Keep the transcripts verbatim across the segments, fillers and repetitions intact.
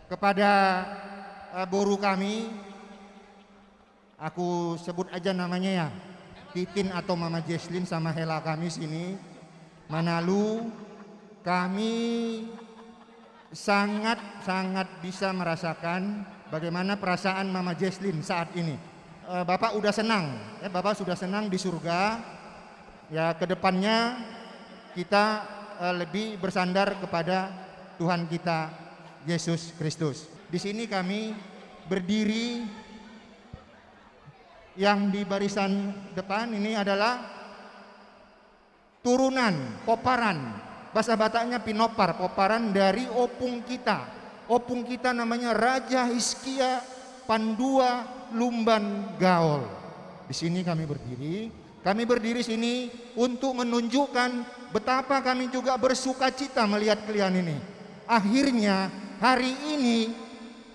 Kepada, eh, boru kami, aku sebut aja namanya ya, Titin atau Mama Jesslyn sama hela kami sini, Manalu, kami sangat-sangat bisa merasakan bagaimana perasaan Mama Jesslyn saat ini. Eh, Bapak udah senang, ya, Bapak sudah senang di surga. Ya, ke depannya kita, eh, lebih bersandar kepada Tuhan kita, Yesus Kristus. Di sini kami berdiri, yang di barisan depan ini adalah turunan, pomparan, bahasa Bataknya pinompar, pomparan dari opung kita. Opung kita namanya Raja Hizkia Pandua Lumban Gaol. Di sini kami berdiri. Kami berdiri sini untuk menunjukkan betapa kami juga bersukacita melihat kalian ini. Akhirnya, hari ini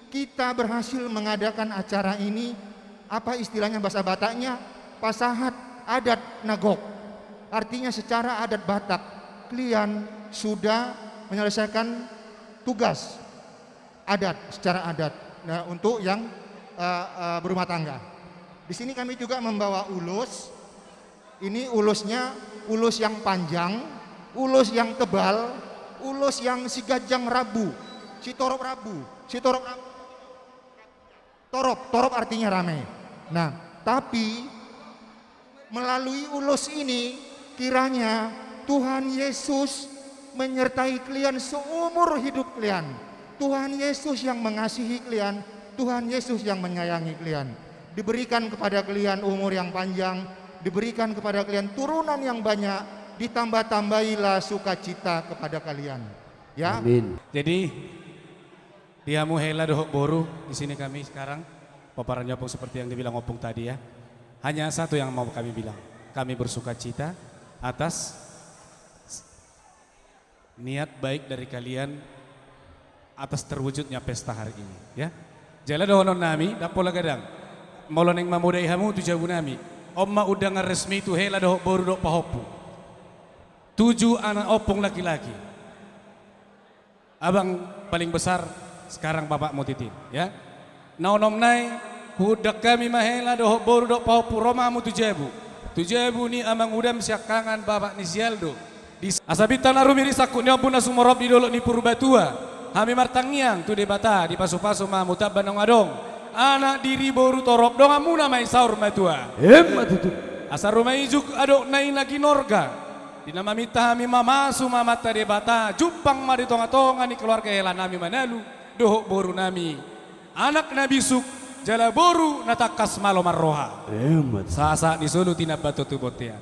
kita berhasil mengadakan acara ini, apa istilahnya bahasa Bataknya, pasahat adat na gok. Artinya secara adat Batak, kalian sudah menyelesaikan tugas adat, secara adat, nah, untuk yang, eh, eh, berumah tangga. Di sini kami juga membawa ulos. Ini ulosnya, ulos yang panjang, ulos yang tebal, ulos yang siganjang rambu, sitorop rambu, sitorop rambu. Torop, torop artinya rame. Nah, tapi melalui ulos ini, kiranya Tuhan Yesus menyertai kalian seumur hidup kalian. Tuhan Yesus yang mengasihi kalian, Tuhan Yesus yang menyayangi kalian. Diberikan kepada kalian umur yang panjang, diberikan kepada kalian turunan yang banyak, ditambah-tambahilah sukacita kepada kalian. Ya. Amin. Jadi, di hamu hela dohot boru, di sini kami sekarang, pomparan ni opung seperti yang dibilang opung tadi ya. Hanya satu yang mau kami bilang. Kami bersukacita atas niat baik dari kalian atas terwujudnya pesta hari ini, ya. Jala dohonon nami, ndang pola gadang. Molo naeng mamodai hamu tu jabu nami, on ma undangan resmi tu hela dohot boru dohot pahompu. Tujuh anak opung laki-laki. Abang paling besar sekarang bapakmu Titin, ya. Na onom nai, huundang hami ma hela dohot boru dohot pahompu ro ma hamu tu jabu. Tu jabu ni amangudam siangkangan bapak ni si Aldo. Di asa bintang na rumiris sangkut ni ombun na sumorop di dolok ni Purbatua. Hami martangiang tu Debata, dipasupasu ma hamu tamba naung adong. Anak, diri, boru, torop, donganmuna ma i saur matua. Emma tutu. Asa ruma ijuk adong na i na ginorga. Di na maminta hami mamasu ma Amanta Debata, jumpang ma di tonga-tonga ni keluarga hela nami Manalu dohot boru nami. Anak na bisuk, jala boru na tangkas malo marroha. Emma tutu. Sahat-sahat ni solu tinambaton tu bontean.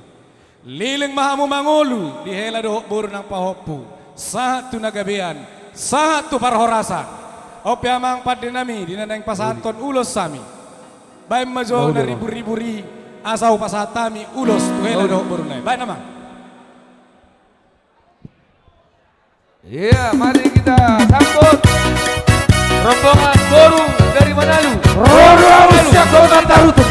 Leleng ma hamu mangolu di hela dohot boru nang pahompu. Sahat tu na gabean, sahat tu parhorasan. On pe amang pande nami, di na naeng pasahathon ulos hami. Baen ma jo na ribur-ribur i, asa hupasahat hami ulos tu hela dohot boru nami. Baen amang. Iya, mari kita sambut rombongan boru dari Manalu. Ro do au sian Kota Tarutung.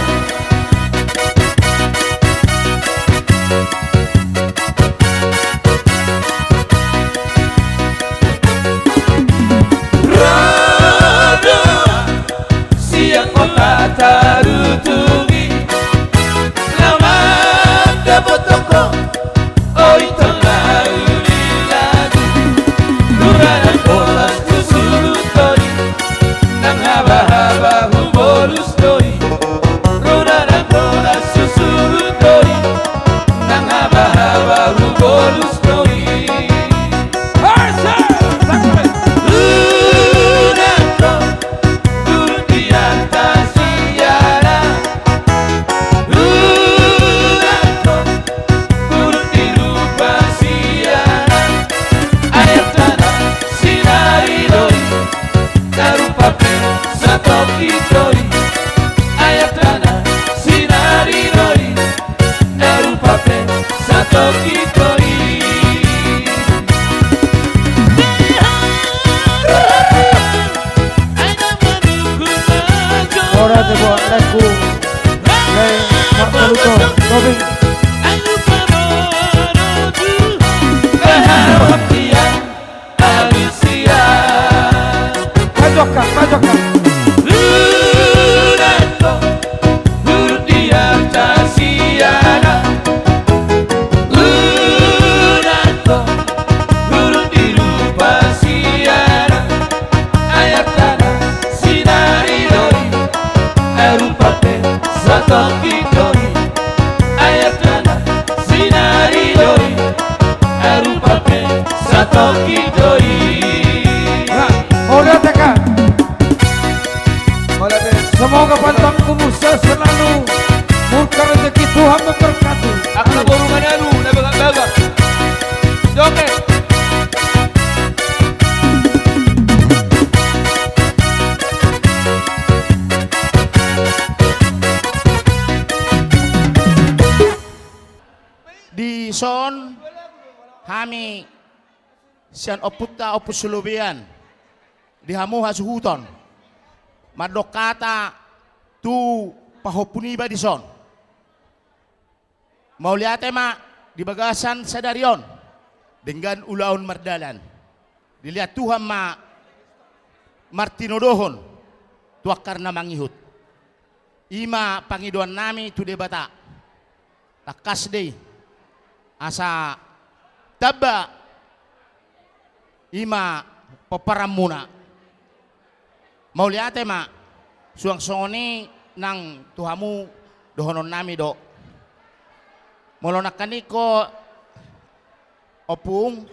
Ro do au sian Kota Tarutung i, laho mandapothon ho. Oi tona uli lagu, rura nang bolas tu suhut tori, nang haba-haba hubolus do i. Rura nang bolas tu suhut tori, nang haba-haba hubolus do i. Rura nang bolas tu suhut tori, nang haba-haba hubolus do i. Turut di rupa siana, ayat tanah sinari do i, na rupa pe satoki do i. Ayat tanah sinari do i, na rupa pe satoki do i. Ora te bo, lagu. Lae, Mak Maluto, Tobing. Ajo Kapantang kumu selalu, murka rezeki Tuhan memberkati. Angka boru Manalu na bagak-bagak. Joget. Dison hami sian ompunta Ompu Solobean, di hamu hasuhuton, mandok hata tu pahompu niba dison. Mauliate ma di bagasan sadari on, denggan ulaon mardalan. Dilehon Tuhan ma martinodohon tu angka na mangihut. I ma pangidoannami tu Debata. Tangkas do i asa tamba i ma pomparanmuna. Mauliate ma, suang songon i nang tu hamu dohononnami do. Molo nangkaning ho ompung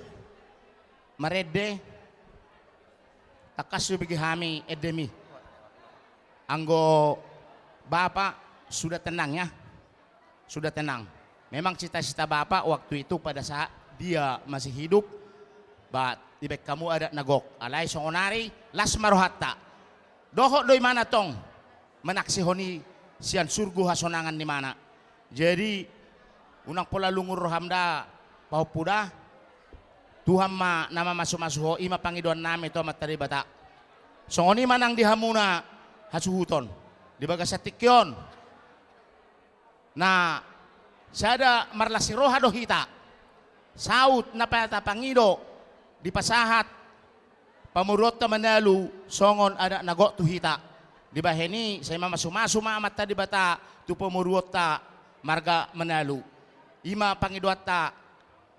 marende, tangkas hubege hami endemi. Anggo Bapak sudah tenang ya. Sudah tenang. Memang cita-cita Bapak waktu itu pada saat dia masih hidup, ba dibaen hamu adat na gok. Alai songonari las ma rohanta. Dohot do imana tong manaksihon i sian surgo hasonangan ni imana. Jadi unang pola lungun roham da pahompu da. Tuhan ma na mamasu-masu ho, i ma pangidoannami tu Amanta Debata. Songon i ma nang di hamuna hasuhuton di bagasan tingki on. Na sada marlas ni roha do hita. Saut na tapangido dipasahat pamoruonta Manalu songon adat na gok tu hita. Dibahen i sai mamasu-masu ma Amanta Debata tu pamoruonta marga Manalu. I ma pangidoanta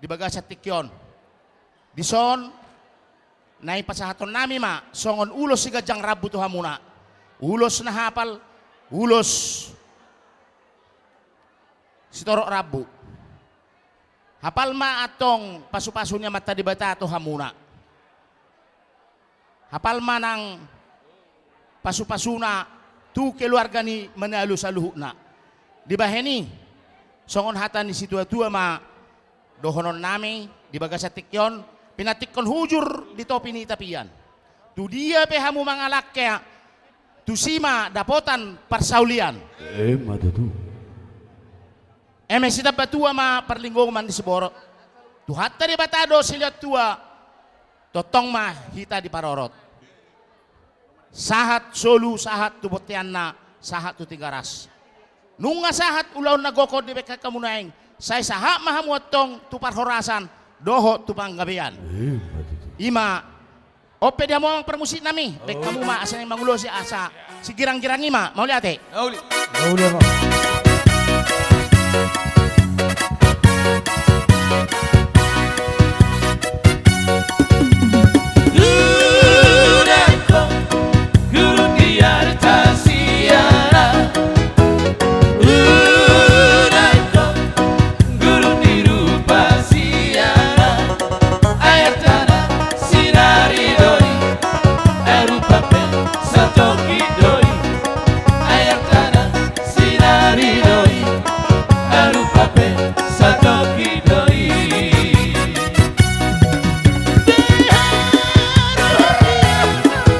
di bagasan tingki on. Dison naeng pasahatonnami ma songon ulos siganjang rambu tu hamuna. Ulos na hapal, ulos sitorop rambu. Hapal ma antong pasu-pasu ni Amanta Debata tu hamuna. Hapal ma nang pasu-pasuna tu keluarga ni Manalu saluhutna. Dibahen i songon hata ni situa-tua ma dohononnami di bagasan tingki on, pinantikhon hujur di topi ni tapian. Tudia pe hamu mangalangka, tusi ma dapotan parsaulian. Emma tutu. Eme sitamba tua ma parlinggoman ni siborok. Tuhanta Debata do silehon tua. Tongtong ma hita diparorot. Sahat solu, sahat tu bonteanna, sahat tu Tigaras. Nunga sahat ulaon na gok on dibaen hamu nuaeng, sai sahat ma hamu antong tu parhorasan dohot tu panggabean. Emma tutu. I ma. On pe di hamu amang parmusiknami, baen hamu ma asa naeng mangulosi asa sigirang-girang i ma, mauliate. Mauli. Mauli, amang.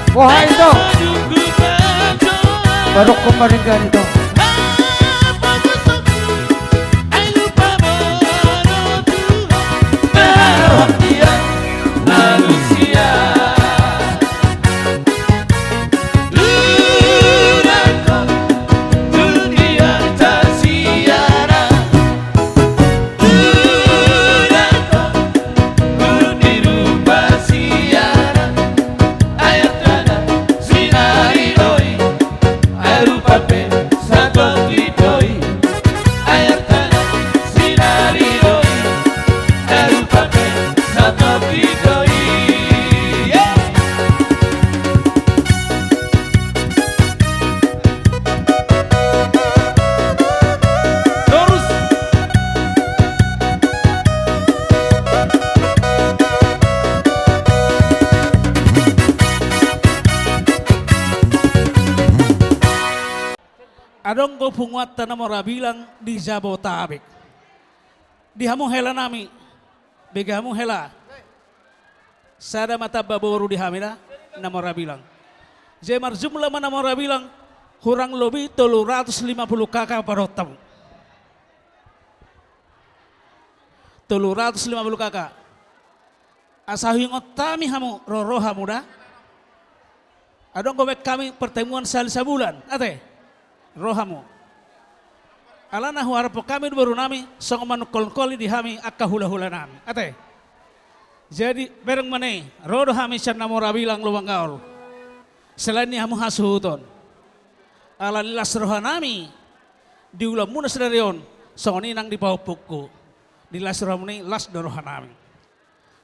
Boha i, Tong? Baru ko maringgan i, Tong. Adong do punguanta na mora bilang di Jabodetabek. Di hamu hela nami, bege hamu hela. Sada ma tamba boru di hami da, na mora bilang. Jadi marjumlah ma na mora bilang, hurang lobi tolu ratus lima puluh K K padohot hamu. Tolu ratus lima puluh K K. Asa huingot hami hamu, ro, ro hamu da. Adong do baen hami pertemuan sahali sabulan, ate? Ro hamu. Alana huarap hami do boru nami, songon manungkol-ungkoli di hami angka hula-hula nami, ate? Jadi, bereng ma i, ro do hami sian na mora bilang Lumban Gaol. Selain ni hamu hasuhuton. Ala ni las roha nami, di ulaonmuna sadari on, songon i nang di pahompungku. Di las rohamuna i, las do roha nami.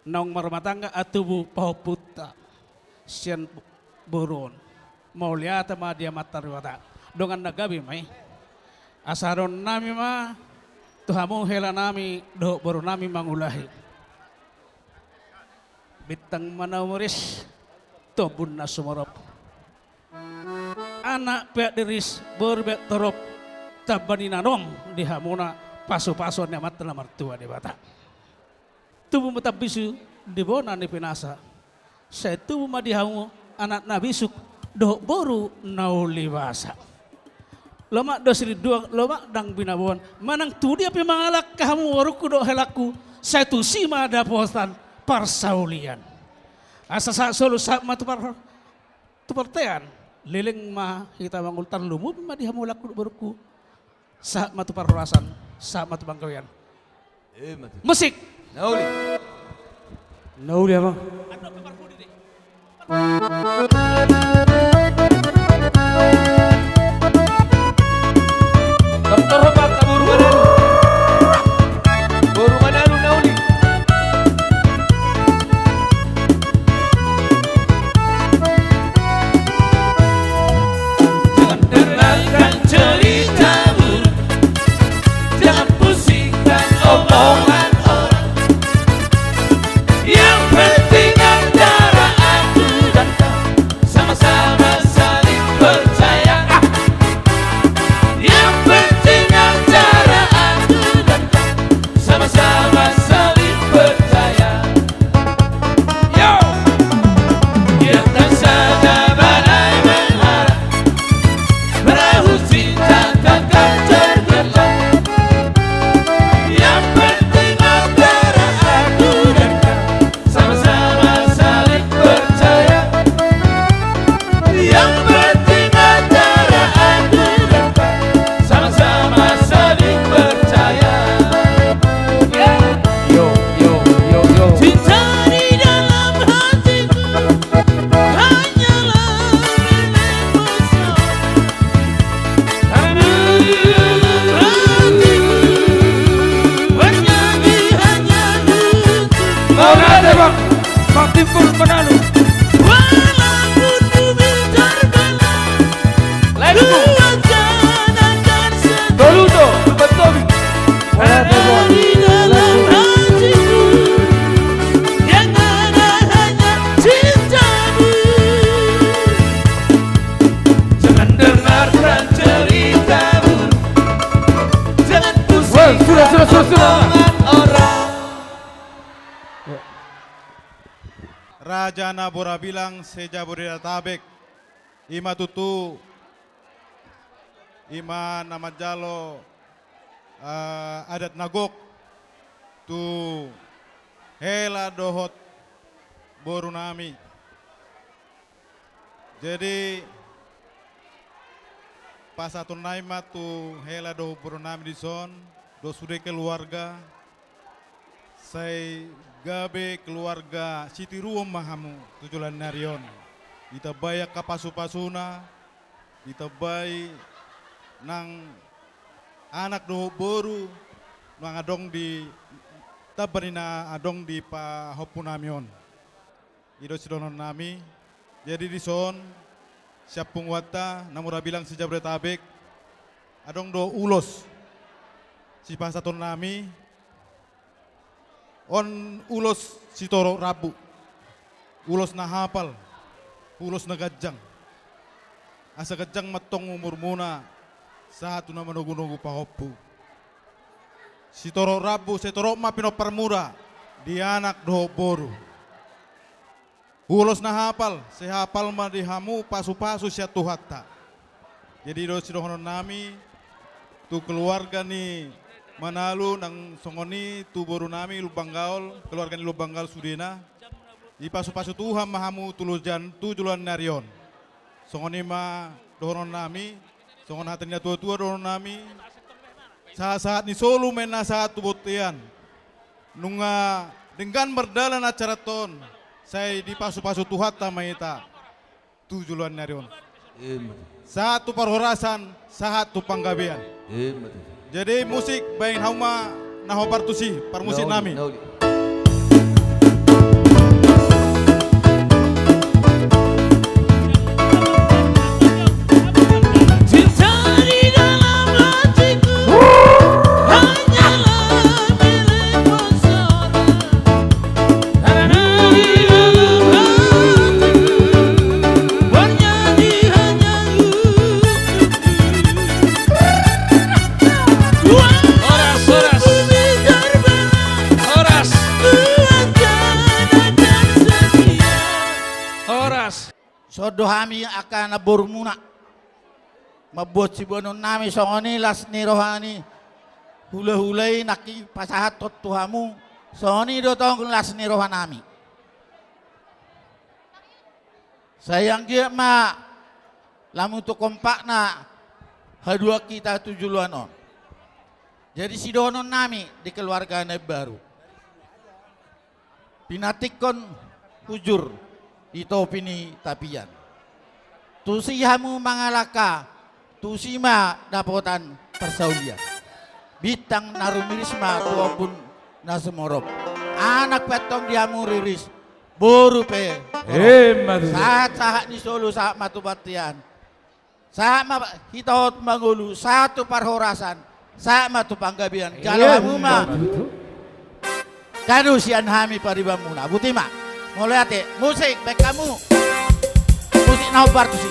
Naung marumah tangga, ah, tubu pahompunta sian boru on. Mauliate ma di Amanta Debata. Dongan na gabe ma i. Asa dohonon nami ma tu hamu hela nami dohot boru nami mangulahi. Bintang ma na umoris, tombun na sumorop. Anak peak diris, boru peak torop, tamba ni na adong di hamuna, pasu-pasuon ni Amanta na martua Debata. Tubu ma tambusuk di bona ni pinasa. Sai tubu ma di hamu anak na bisuk dohot boru na uli basa. Lomak do silinduang, lomak ndang binaboan. Manang tu dia pe mangalangka hamu borungku dohot helangku, sai tusi ma dapotan parsaulian. Asa sahat solu sahat ma tu par-, tu partean, leleng ma hita mangolu, tarlumobi ma di hamu helangku dohot borungku. Sahat ma tu parhorasan, sahat ma tu panggabean. Emma tutu. Musik. Na uli. Na uli, Amang. Tortor hot angka boru Manalu. Boru Manalu na uli. Jangan dengarkan cerita burung, jangan pusingkan omongan orang. Yang penting antara aku dan kau sama-sama saling percaya. Ah! Yang penting antara aku dan kau sama-sama saling percaya. Yo! Biarkan saja badai mengharang, perahu cinta takkan tergelam. Yang penting antara aku dan kau sama-sama saling percaya. Yang penting antara aku dan kau sama-sama saling percaya. Yo, yo, yo, yo. Cinta di dalam hatiku hanyalah milikmu seorang. Hatiku bernyanyi hanya untukmu. Mauliate, Bang. Bang Timbul Manalu. Walaupun bumi terbelah, let's go. Ku akan setia. Tolu do, betul. Ada di dalam hatiku yang ada hanya cintamu. Jangan dengarkan cerita burung. Jangan pusingkan omongan orang. Raja na mora bilang se-Jabodetabek. I ma tutu, i ma na manjalo, eh, adat na gok tu hela dohot boru nami. Jadi, pasahaton nami ma tu hela dohot boru nami dison, dohot sude keluarga, sai gabe keluarga sitiruon ma hamu tu joloan ni ari on. Ditambai angka pasu-pasuna, ditambai nang anak dohot boru, nang adong di tamba ni na adong di pahompu nami on. I do sidohonon nami. Jadi dison, sian punguanta, na mora bilang se-Jabodetabek, adong do ulos sipasahaton nami, on ulos sitorop rambu, ulos na hapal, ulos na ganjang. Asa ganjang ma antong umurmuna, Sahat tu na manogunogu pahompu. Sitorop rambu, sai torop ma pinomparmuna di anak dohot boru. Huulos na hapal, sai hapal ma di hamu pasupasu sian Tuhanta. Jadi do sidohononnami tu keluarga ni Manalu nang songon i tu borunami Lumban Gaol, keluarga ni Lumban Gaol sudena. Dipasupasu Tuhan ma hamu tu joloan, tu joloan ni ari on. Songon i ma dohononnami, songon hata ni natuatua dohononnami. Sahatsahat ni solu ma inna sahat tu bontean. Nunga denggan mardalan acaranta on, sai dipasupasu Tuhanta ma hita tu joloan ni ari on. Ima tutu. Sahat tu parhorasan, sahat tu panggabean. Ima tutu. Jadi musik, baen hamu ma na hombar tusi, parmusiknami. Na uli, na uli. Cinta di dalam hatiku hanyalah milikmu seorang. Di dalam hatiku bernyanyi hanya untukmu. Horas, horas. Horas. Horas. Songon do hami angka namborumuna mambuat siboanonnami songon i las ni roha ni hulahula i nangkin pasahathon tu hamu. Songon i do tong las ni rohanami. Sai anggiat ma lam tu kompakna haduan hita tu joloan on. Jadi sidohononnami di keluarga na imbaru. Pinantikhon hujur di topi ni tapian. Tusi hamu mangalangka, tusi ma dapotan parsaulian. Bintang na rumiris ma tu ombun na sumorop. Anak pe antong di hamu riris, boru pe horong. Ima tutu. Sahatsahat ni solu sahat ma tu bontean. Sahat ma hita on mangolu, sahat tu parhorasan, sahat ma tu panggabean. Jalo hamu ma. Ima tutu. Kado sian hami paribanmuna. Boti ma. Mauliate. Musik, baen hamu. Musik na hombar tusi.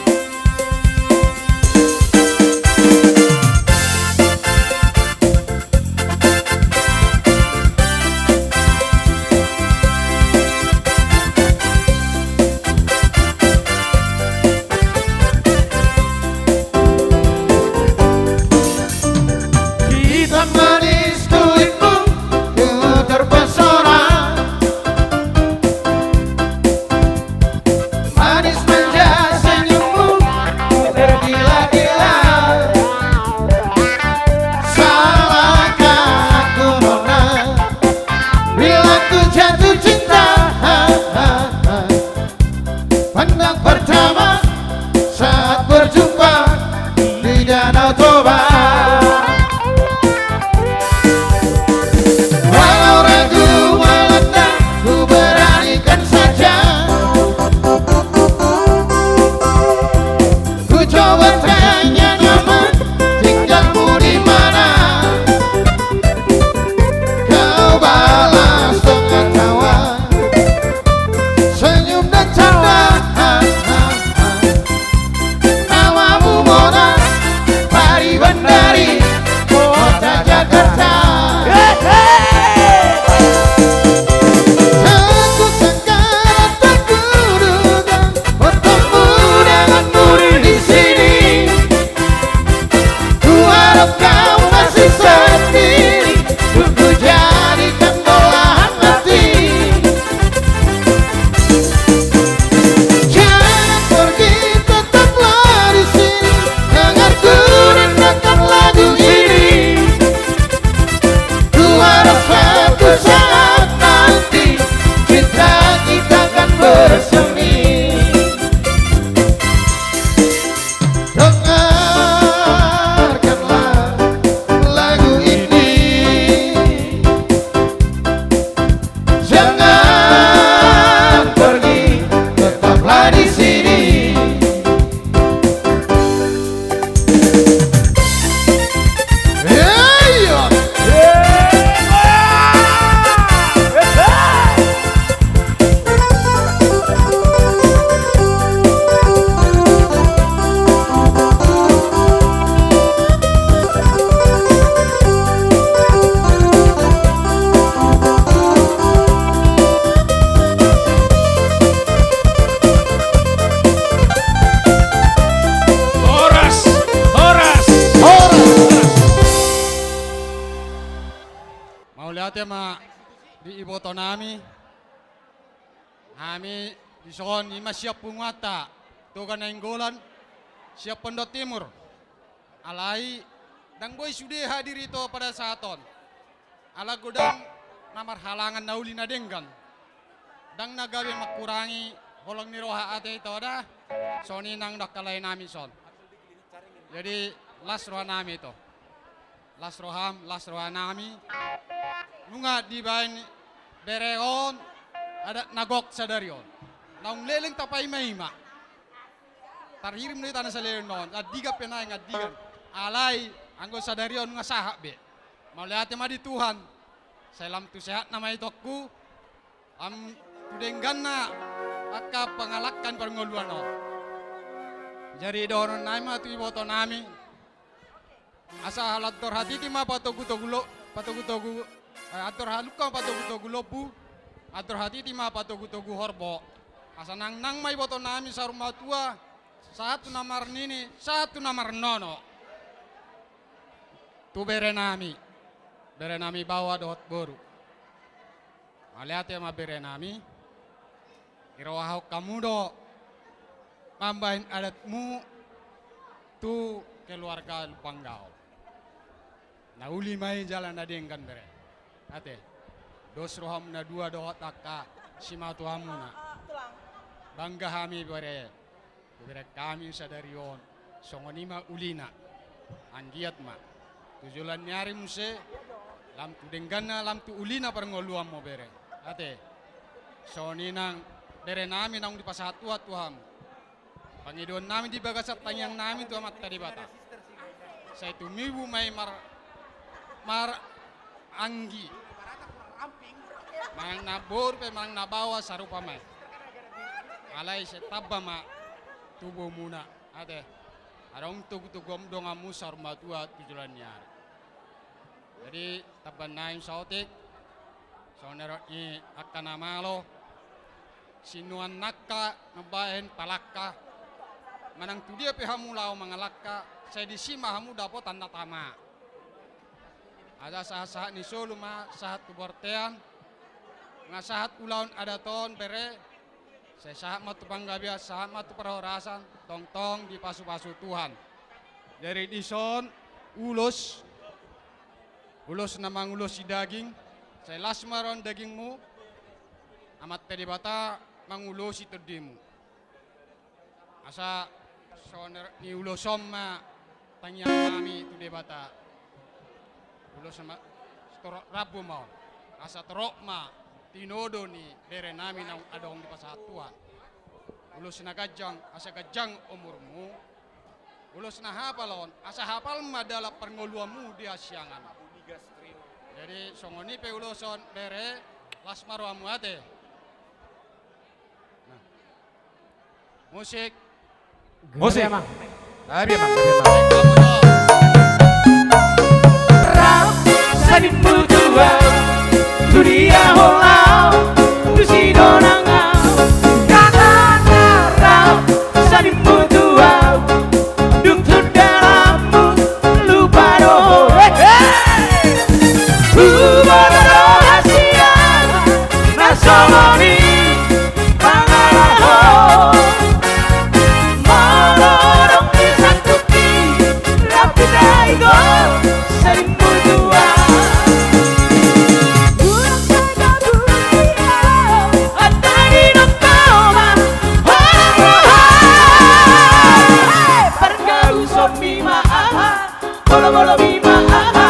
Hitam manis kulitmu, ku terpesona. Manis manja senyummu, Ate ma di iboto nami. Hami dison ima sian punguanta Toga Nainggolan, sian Pondok Timur. Alai ndang boi sude hadir ito pada saat on. Ala godang na marhalangan na uli na denggan. Ndang na gabe mangkurangi holong ni roha ate ito da. Songon i nang do angka lae nami son. Jadi las roha nami ito. Las roham, las roha nami. Nunga dibaen bere on adat na gok sadari on. Naung leleng tapaimaima. Tarhirim do hita na saleleng on. Andigan pe naeng andigan. Alai anggo sadari on nunga sahat be. Mauliate ma di Tuhan. Sai lam tu sehatna ma itongku. Lam tu dengganna angka pangalangka ni parngoluan on. Jadi dohonon nami ma tu iboto nami. Asa ala andor hatiti ma patogu-togu lo, patogu-togu, eh, andor halungka ma patogu-togu lombu, andor hatiti ma patogu-togu horbo. Asa nangnang ma iboto nami saur matua, sahat tu na marnini, sahat tu na marnono. Tu bere nami, bere nami baoa dohot boru. Mauliate ma bere nami, dirohahon hamu do mambahen adatmu tu keluarga Lumban Gaol. Na uli ma i jala na denggan bere. Ate, dos rohamu na dua dohot angka simatuamuna. Bangga hami bere. Bere nami sadari on, songon i ma ulina. Anggiat ma tu joloan ni ari muse, lam tu dengganna, lam tu ulina parngoluanmu bere. Ate, songon i nang bere nami naung dipasahat Tuhan tu hamu. Pangidoan nami di bagasan tangiang nami tu Amanta Debata. Sai tumibu ma i mar, mar anggi. Manang na boru pe manang na baoa sarupa ma i. Alai sai tamba ma tubuhmuna. Ate. Adong togu-togu donganmu saur matua tu joloan ni ari. Jadi tamba nai saotik. Songon na nidok ni angka na malo. Sinuan nangka mambahen palangka. Manang tu dia pe hamu laho mangalangka, sai disi ma hamu dapotan na tama. Asa sahat-sahat ni solu ma sahat tu bortean. Nga sahat ulaon adat on bere. Sai sahat ma tu panggabean, sahat ma tu parhorasan, tongtong dipasu-pasu Tuhan. Jadi dison ulos, ulos na mangulosi daging, sai las ma roha ni dagingmu, Amanta Debata mangulosi tondimu. Asa songon na nidok ni ulos on ma tangiang nami tu Debata. Ulos ma torop rambu ma on. Asa torop ma tinodo ni bere nami naung adong dipasahat Tuhan. Ulos na ganjang, asa ganjang umurmu. Ulos na hapal on, asa hapal ma dalan parngoluanmu di hasiangan. Jadi songon i pe ulos on bere, las ma rohamu ate. Nah. Musik. Musik. Gabe, Amang. Gabe, Amang. Gabe, Amang. Rap, sadimu tua, tu dia holau, tu sidonang au. Kata rap, sadimu tua, dung tu dalammu, lupa do. Hei, hei. Huboto do hasian, na songon i. Bolo-bolo bima aha,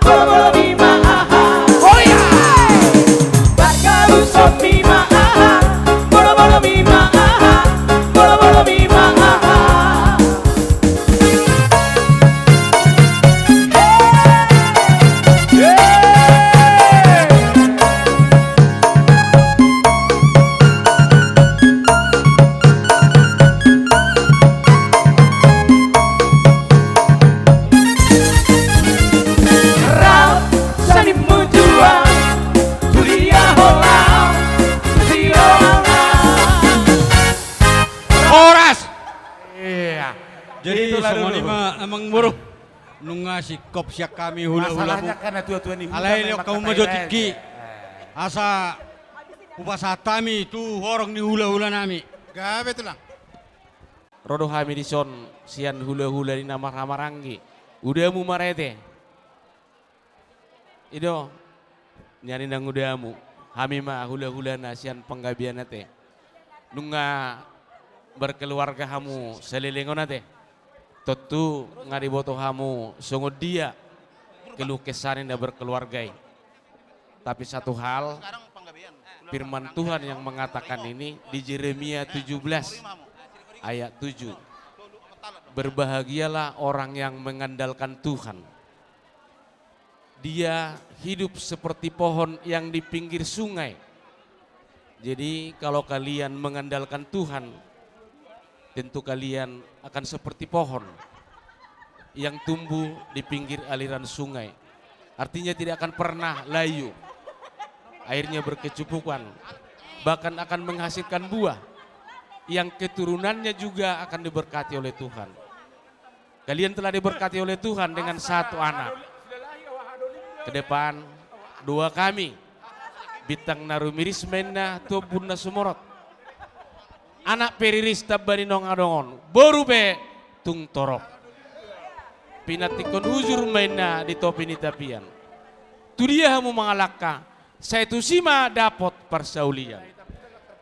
bolo-bolo bima aha. Oh ya. Bolo-bolo bima aha, bolo-bolo bima aha. Horas. Iya. Jadi songon i ma, Amang Boru. Nunga singkop sian hami hulahulamu. Masalahnya kan na tua-tua ni huta. Alai memang lehon hamu ma jo tingki. Eh. Asa hupasahat hami tu horong ni hulahula nami. Gabe tulang. Ro do hami dison sian hulahula ni na marhahamaranggi. Udamu ma ra ate. I do, nian inang udamu, hami ma hulahulana sian Panggabean ate. Nunga berkeluarga hamu saleleng on ate. Tontu nga diboto hamu songon dia keluh kesah ni na berkeluarga i. Tapi satu hal, firman Tuhan yang mengatakan ini di Yeremia tujuh belas ayat tujuh. Berbahagialah orang yang mengandalkan Tuhan. Dia hidup seperti pohon yang di pinggir sungai. Jadi, kalau kalian mengandalkan Tuhan, tentu kalian akan seperti pohon yang tumbuh di pinggir aliran sungai. Artinya, tidak akan pernah layu. Airnya berkecukupan, bahkan akan menghasilkan buah yang keturunannya juga akan diberkati oleh Tuhan. Kalian telah diberkati oleh Tuhan dengan satu anak. Ke depan, doa kami, bintang na rumiris ma inna tu ombun na sumorop. Anak pe riris tamba ni naung adong on, boru pe tung torop. Pinantikhon hujur ma inna di topi ni tapian. Tu dia hamu mangalangka, sai tusi ma dapot parsaulian.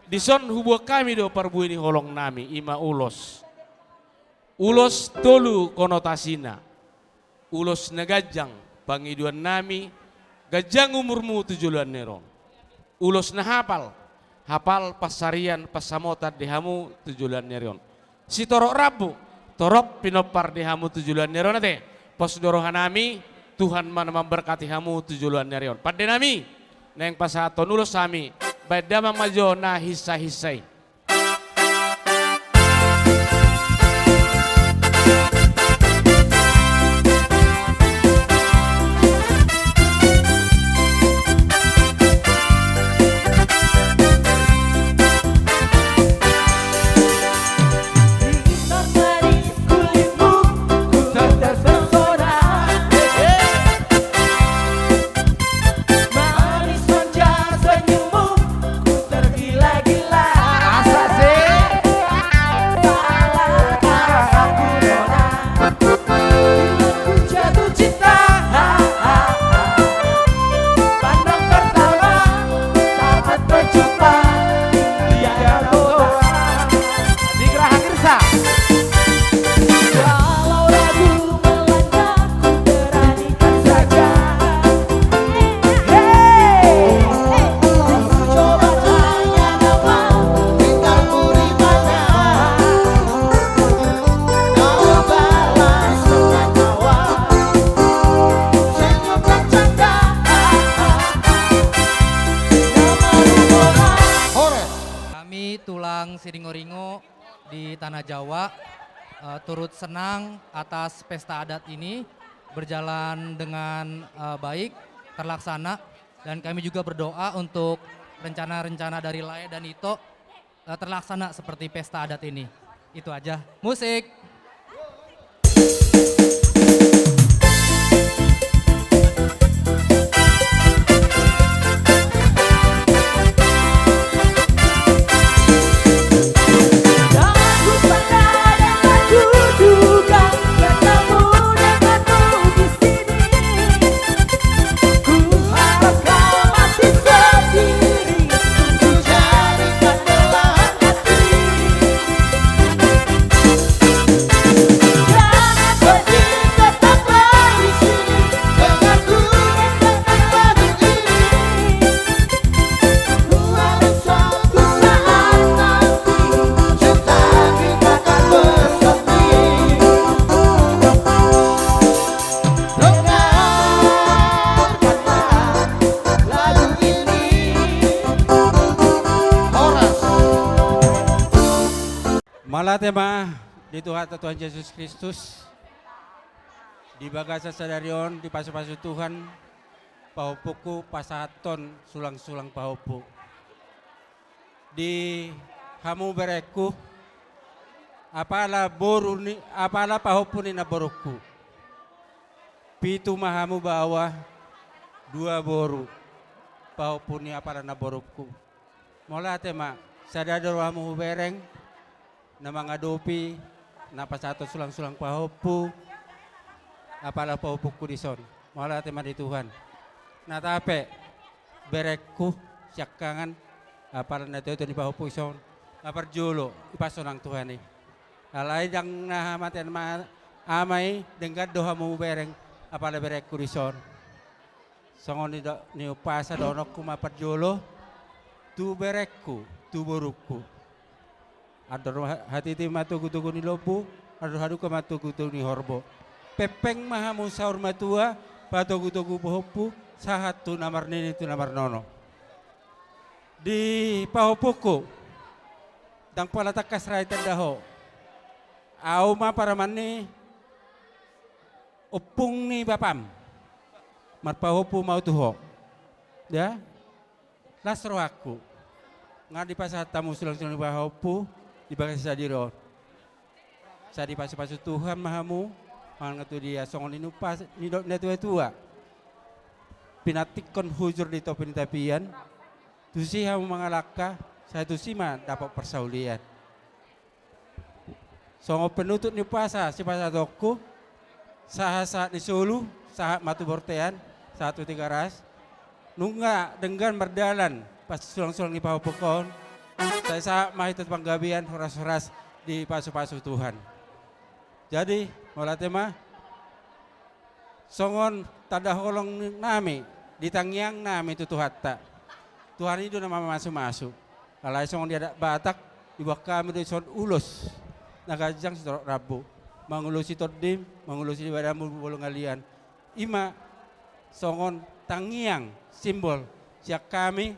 Dison huboan hami do parbue ni holong nami, i ma ulos. Ulos tolu konotasina. Ulos na ganjang pangidoan nami, ganjang umurmu tu joloan ni ari on. Ulos na hapal, hapal pansarian pansamotan di hamu tu joloan ni ari on. Sitorop rambu, torop pinompar di hamu tu joloan ni ari on ate. Pos do roha nami, Tuhan ma na mamberkati hamu tu joloan ni ari on. Pande nami, naeng pasahathon ulos hami, baen damang ma jo na hinsa-hinsa i. Manis manja senyummu, ku tergila-gila. Masa sih? Salahkah aku, Nona? Bila ku jatuh cinta, pandang pertama, saat berjumpa, tiada tobat. Di Geraha Girsa. Walau ragu melangkah, ku beranikan saja. Hei! Ku coba tanya nama, bintang bernama. Kau balas dengan tawa, senyum bercanda. Nama rumah. Hore. Kami tulang Siringo-ringo di Tanah Jawa, eh, turut senang atas pesta adat ini berjalan dengan, eh, baik, terlaksana, dan kami juga berdoa untuk rencana-rencana dari Lae dan Ito, eh, terlaksana seperti pesta adat ini. Itu aja. Musik. Dengarkanlah lagu ini. Horas. Mauliate ma di Tuhanta Tuhan Jesus Kristus. Di bagasan sadari on, dipasupasu Tuhan, pahompungku pasahathon sulangsulang pahompu. Di hamu berengku, apala boru ni, apala pahompu ni namborungku. Pitu ma hamu baoa, dua boru, pahompu ni apala na borungku. Mauliate ma, sada do rohamu hubereng, na mangadopi, na pasahathon sulang-sulang pahompu, apala pahompungku dison. Mauliate ma di Tuhan. Na tape, berengku, siangkangan, apala na tua-tua ni pahompu dison, na parjolo, dipasahat Tuhan i. Alai ndang na hamatean ma ama i, denggan do hamu bereng, apala berengku dison. Songon nidok ni umpasa, dohononku ma parjolo, tu berengku, tu borungku. Andor ha-, hatiti ma togu-togu ni lombu, andor halumpang ma togu-togu ni horbo. Pengpeng ma hamu saur matua, patogu-togu pahompu, sahat tu na marnini tu na marnono. Di pahompungku, ndang pola tangkas ra ditanda ho. Au ma parumaen ni ompung ni bapam. Marpahompu ma au tu ho. Ya? Las rohangku. Nga dipasahat hamu sulang-sulang ni pahompu, di bagasan sadari on. Sai dipasu-pasu Tuhan ma hamu, manang tu dia songon i umpasa, nidok ni na tua-tua. Pinantikhon hujur di topi ni tapian, tusi hamu mangalangka, sai tusi ma dapot parsaulian. Songon penutup ni umpasa, sipasahatonku, sahat-sahat ni solu, sahat ma tu bontean, sahat tu Tigaras. Nunga denggan mardalan, pas sulang-sulang ni pahompu on, sai sahat ma hita tu panggabean, horas-horas dipasu-pasu Tuhan. Jadi, mauliate ma, songon tanda holong nami, di tangiang nami tu Tuhanta. Tuhan i do na mamasu-masu. Alai songon di adat Batak, diboan hami do dison ulos na ganjang sitorop rambu. Mangulosi tondim, mangulosi badanmu bolon halian. I ma songon tangiang, simbol, sian hami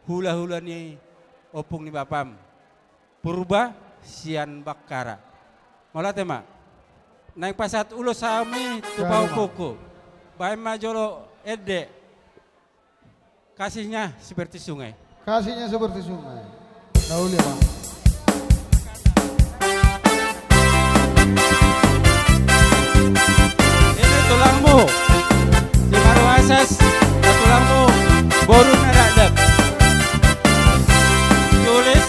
hula-hula ni ompung ni bapam. Purba sian Bakkara. Mauliate ma. Naeng pasahat ulos hami tu pahompungku. Baen ma jolo ende. Kasihnya seperti sungai. Kasihnya seperti sungai. Na uli, Bang. Ini tulangmu. Si Maruasas, tulangmu. Boru na randap. Tulis,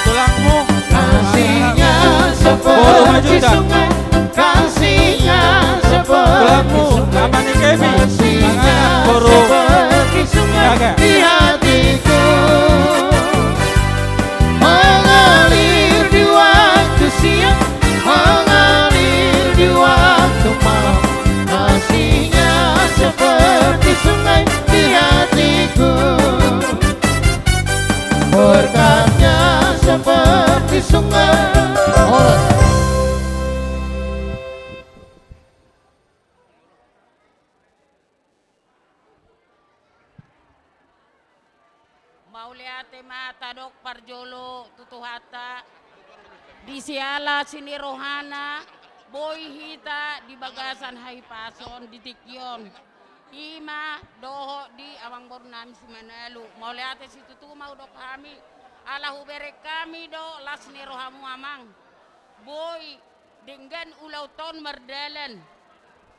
tulangmu. Kasihnya seperti sungai, kasihnya seperti sungai. Tulangmu, ama ni Kebi, kasihnya seperti sungai di hatiku. Mengalir di waktu siang, mengalir di waktu malam. Kasihnya seperti sungai di hatiku. Berkatnya seperti sungai. Mauliate ma tadok parjolo tu Tuhanta, di siala las ni rohana, boi hita di bagasan hahipason di tingki on. I ma dohot di amangboru nami si Manalu. Mauliate situtu ma hudok hami, ala hubereng hami do las ni rohamu, Amang. Boi denggan ulaonta on mardalan.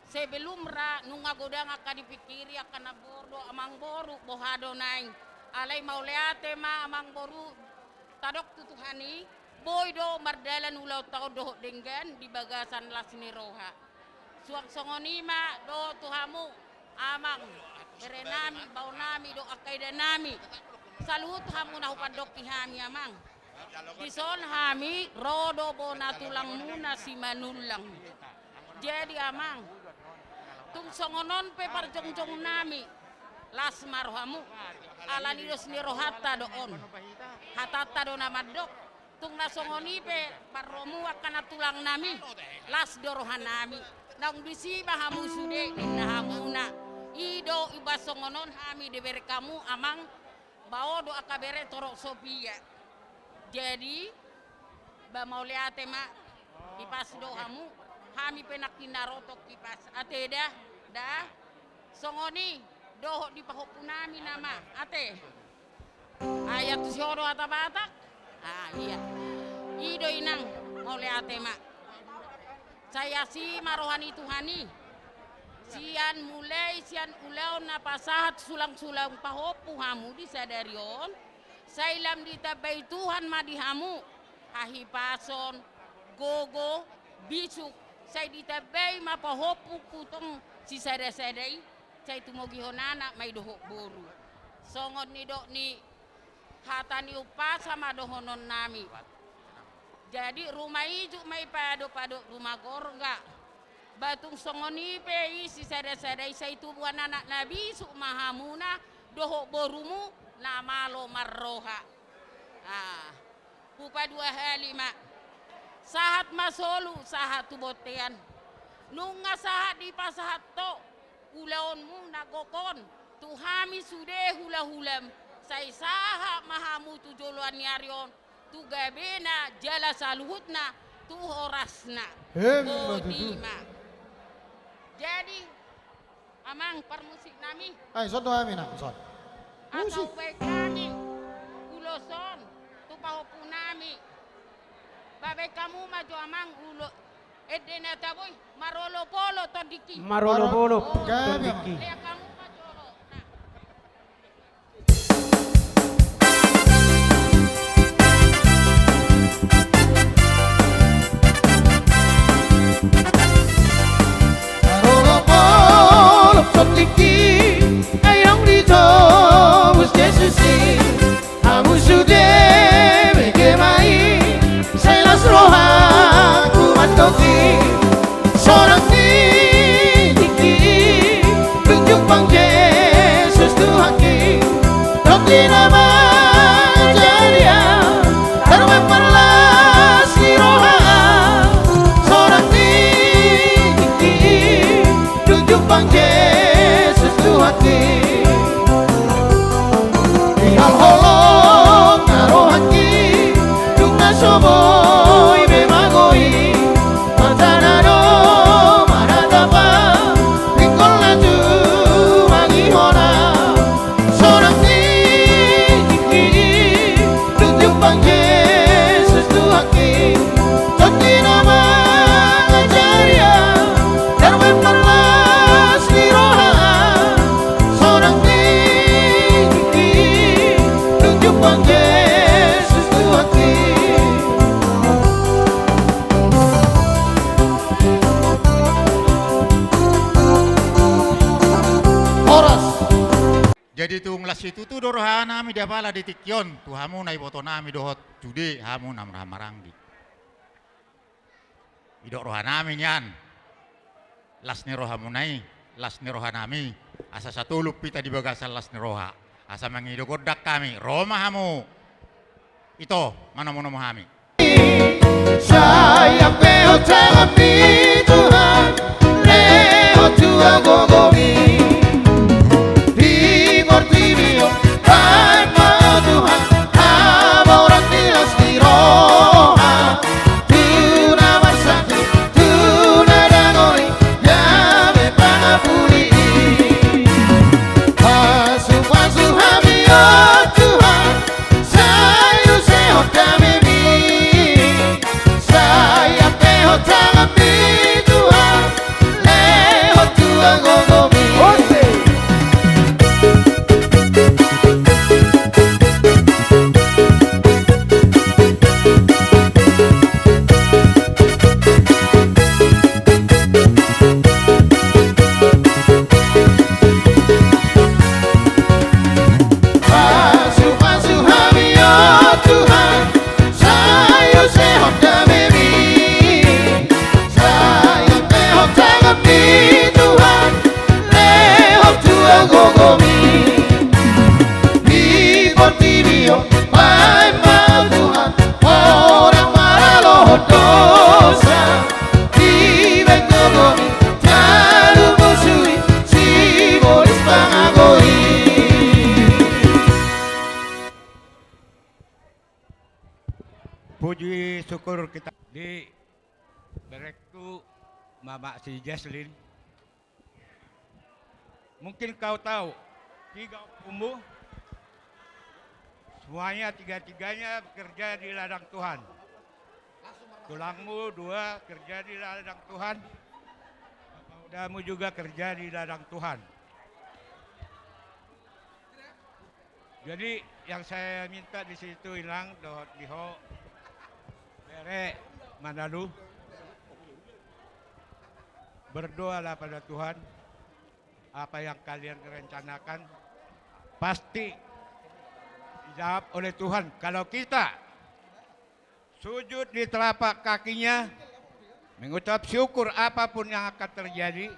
Sebelum ra nunga godang angka dipingkiri angka namboru dohot amangboru, boha do naeng. Alai mauliate ma amangboru, tadok tu Tuhan i, boi do mardalan ulaonta on dohot denggan di bagasan las ni roha. Suang songon i ma dohot tu hamu, Amang, bere nami, bao nami, dohot angka eda nami. Saluhut hamu na hupandok hami, Amang. Dison hami ro do bona tulangmuna si Manullang. Jadi, Amang, tung songon on pe parjongjong nami, las ma rohamu, ala ni dos ni rohanta do on. Hatanta do na mandok, tung na songon i pe parromu angka nantulang nami, las do roha nami. Naung disi ma hamu sude, ninna hamuna. I do umbahen songon on hami dibereng hamu, Amang, bao dohot angka bere torop Sofia. Jadi, ba mauliate ma, hipas do hamu, hami pe nangkin na ro tong hipas. Ate da, da. Songon i, dohot di pahompu nami nama, ate. Ai tusi ho do hata Batak? Ah, iya. I do inang, mauliate ma. Sai asi ma roha ni Tuhan i. Sian mulai sian ulaon na pasahat sulang-sulang pahompu hamu di sadari on, sai lam ditambai Tuhan ma di hamu hahipason, gogo, bisuk, sai ditambai ma pahompu tu tong sisada-sada i, sai tumogihon anak ma i dohot boru. Songon nidok ni hata ni umpasa ma dohonon nami. Jadi ruma ijuk ma i padop-padop ruma gorga. Ba tung songon i pe i sisada-sada i sai tubuan anak na bisuk ma hamuna dohot borumu na malo marroha. Ah, hupadua hali ma. Sahat ma solu, sahat tu bontean. Nunga sahat dipasahat ho ulaonmu na gok on tu hami sude hula-hulam, sai sahat ma hamu tu joloan ni ari on tu gabena jala saluhutna tu horasna. Emma tutu. Boti ma. Jadi, amang parmusik nami. Ai, son do hami na, son. Musik. Asa hubaen hami ulos on tu pahompu nami. Baen hamu ma jo amang ulos. Ende na tabo i, marolop-olop tondingki. Marolop-olop tondingki. Lehon hamu ma jo ro. Nah. Marolop-olop tondingki, ai naung ditobus Jesus i. Hamu sude bege ma i, sai las rohangku mandok i. Sonang ni tingki i, dung jumpang Jesus Tuhanki. Tondi na mangajar i, tarbaen marlas ni roha. Sonang ni tingki i, dung jumpang Jesus Tuhanki. Dihal holong na rohangki, dung na so boi be mago i. Manjana do manatap, ingkon laju mangihon. Sonang ni tingki i, dung jumpang Jesus Tuhanki. Tondi na mangajar i, tarbaen marlas ni roha. Sonang ni tingki i, dung jumpang Jesus Tuhanki. Horas. Jadi tung las situtu do rohanami di apala di tingki on tu hamu na ibotonami dohot sude hamu na marhahamaranggi. Didok rohanami nian, las ni rohamuna i, las ni rohanami, asa satolop hita di bagasan las ni roha, asa mangido gondang hami, ro ma hamu. Ito, manomu-nomu hami. Sai ampe ho jala ni Tuhan, lehon tu ho gogomi. Di portibi on, baen ma Tuhan, hamoraon ni las ni roha. Tu na marsangkir, tu na dangol i, gabe pangapuli i. Pasu-pasu hami o Tuhan, sai use ho damemi. Sai ampe ho jala ni Tuhan, lehon tu ho gogomi. Pasu-pasu hami o Tuhan, sai use ho damemi. Sai ampe ho jala ni Tuhan, lehon tu ho gogomi. Di portibi on, baen ma Tuhan, horas maralohon dosa. Dibaen gogomi, talu musu i, sibolis pangago i. Puji syukur kita di berengku, Mamak si Jesslyn. Mungkin kau tahu, tiga ompumu, semuanya, tiga-tiganya bekerja di ladang Tuhan. Tulangmu dua kerja di ladang Tuhan. Kamu juga kerja di ladang Tuhan. Jadi, yang saya minta di situ, Inang, dohot di ho, bere, Manalu, berdoalah pada Tuhan. Apa yang kalian rencanakan pasti dijawab oleh Tuhan. Kalau kita sujud di telapak kakinya, mengucap syukur, apapun yang akan terjadi,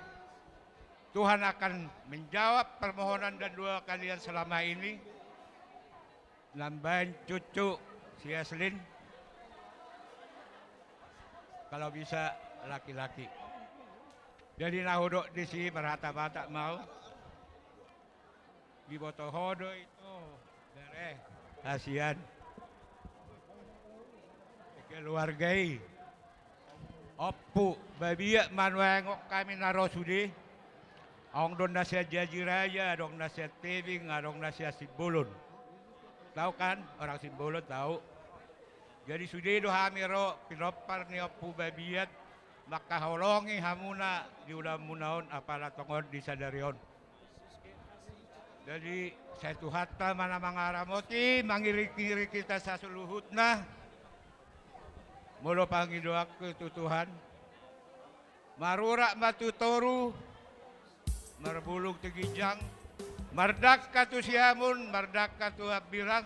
Tuhan akan menjawab permohonan dan doa kalian selama ini. Nambahin cucu si Yaslin, kalau bisa laki-laki. Jadi na hudok disi marhata-hata mau. Diboto ho do ito, bere, hasian. Keluarga i. Ompu, babiat ma nuaeng on hami na ro sude. Adong do na sian Jaji Raja, adong na sian Tebing, adong na sian Simbolon. Tahu kan? Orang Simbolon tahu. Jadi sude do hami ro, pinompar ni Ompu Babiat, mangkaholongi hamuna di ulaonmuna on, apala tongon di sadari on. Jadi, sai Tuhanta ma na mangaramoti, mangiring-iring hita saluhutna. Molo pangidoanku tu Tuhan, marurat ma tu toru, marbulung tu ginjang, mardangka tu siamun, mardangka tu hambirang,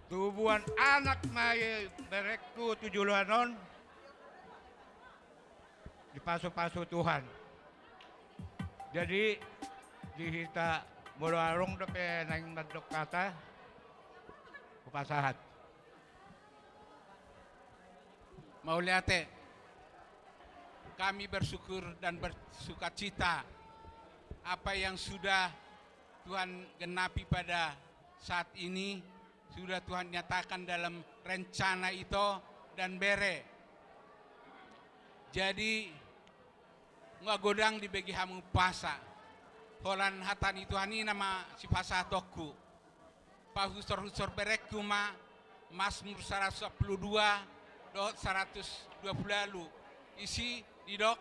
tubuan anak ma i berengku tu joloan on, dipasu-pasu Tuhan. Jadi, di hita molo adong dope naeng mandok hata, hupasahat. Mauliate. Kami bersyukur dan bersukacita apa yang sudah Tuhan genapi pada saat ini, sudah Tuhan nyatakan dalam rencana ito dan bere. Jadi, nga godang dibege hamu umpasa. Holan hata ni Tuhan i nama sipasahatonku. Pahusor-husor berengku ma Mazmur saratus sampulu dua dohot saratus dua pulu ualu. Isi didok,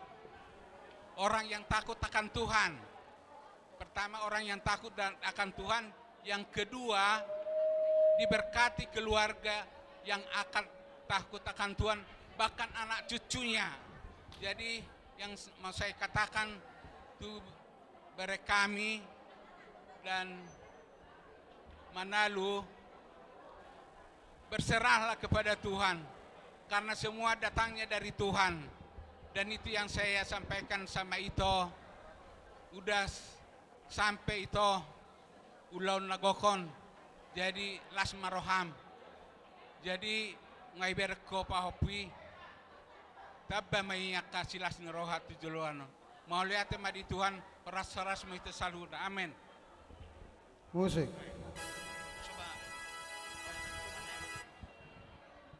orang yang takut akan Tuhan. Pertama, orang yang takut dan akan Tuhan. Yang kedua, diberkati keluarga yang akan takut akan Tuhan, bahkan anak cucunya. Jadi, yang s-, mau saya katakan, tu bere kami dan Manalu, berserahlah kepada Tuhan, karena semua datangnya dari Tuhan. Dan itu yang saya sampaikan sama ito, udah s-, sampe ito ulaon na gok on, jadi las ma roham. Jadi, nga ibereng ho pahompu i, tamba ma i angka silas ni roha tu joloan on. Mauliate ma di Tuhan, horas-horas ma hita saluhutna. Amen. Musik.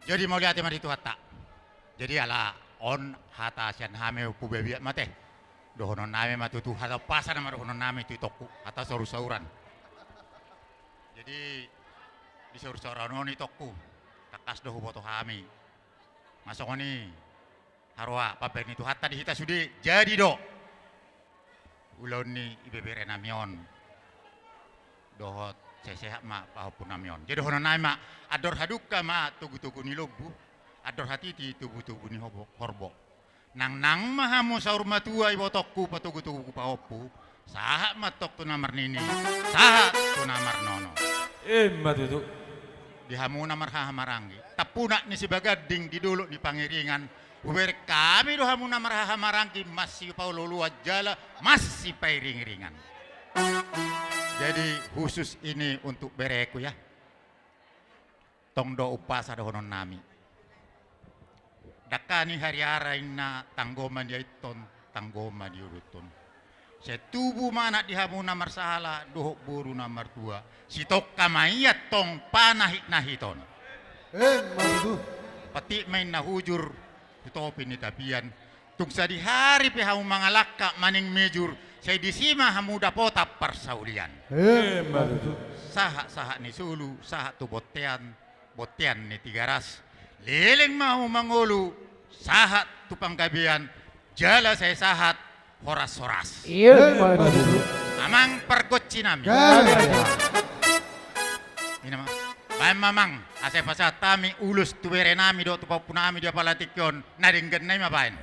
Jadi mauliate ma di Tuhanta. Jadi ala on hata sian hami Ompu Babiat ma te. Dohonon nami ma tutu hata umpasa nama dohonon nami tu itongku, hata saur-sauran. Jadi di saur-sauran on itongku, tangkas do huboto hami. Masuk ni Haroa, pambahen ni Tuhanta di hita sude, jadi do ulaon ni ibebere nami on. Dohot sehat-sehat ma pahompu nami on. Jadi dohonon nami ma, andor hadungka ma togu-togu ni lombu, andor hatiti togu-togu ni hobo-, horbo. Nang-nang ma hamu saur matua ibotongku patogu-togu pahompu, sahat ma tong tu na marnini, sahat tu na marnono. Ima tutu. Di hamu na marhahamaranggi, tampunak ni Sibaganding di Dolok ni Pangiringan, hubereng hami do hamu na marhahamaranggi, masipaolo-oloan jala masipairing-iringan. Jadi khusus ini untuk bereku ya. Tong do umpasa dohonon nami. Dangka ni hariara inna tanggo ma niaithon, tanggo ma niuduthon. Sai tubu ma anak di hamu na marsahala dohot boru na martua. Sitongka ma ia tong panahit-nahiton. Ima tutu. Patik ma inna hujur tu topi ni tapian. Tung sadihari pe hamu mangalangka maning mijur, sai disi ma hamu dapotan parsaulian. Ima tutu. Sahat-sahat ni solu, sahat tu bontean, bontean ni Tigaras. Leleng ma hamu mangolu, sahat tu panggabean, jala sai sahat horas-horas. Iya, Amang pargonsi nami. Ina ma. Baen ma Amang, asa pasahat hami ulos tu bere nami dohot tu pahompu nami di apala tingki on, na denggan nai ma baen.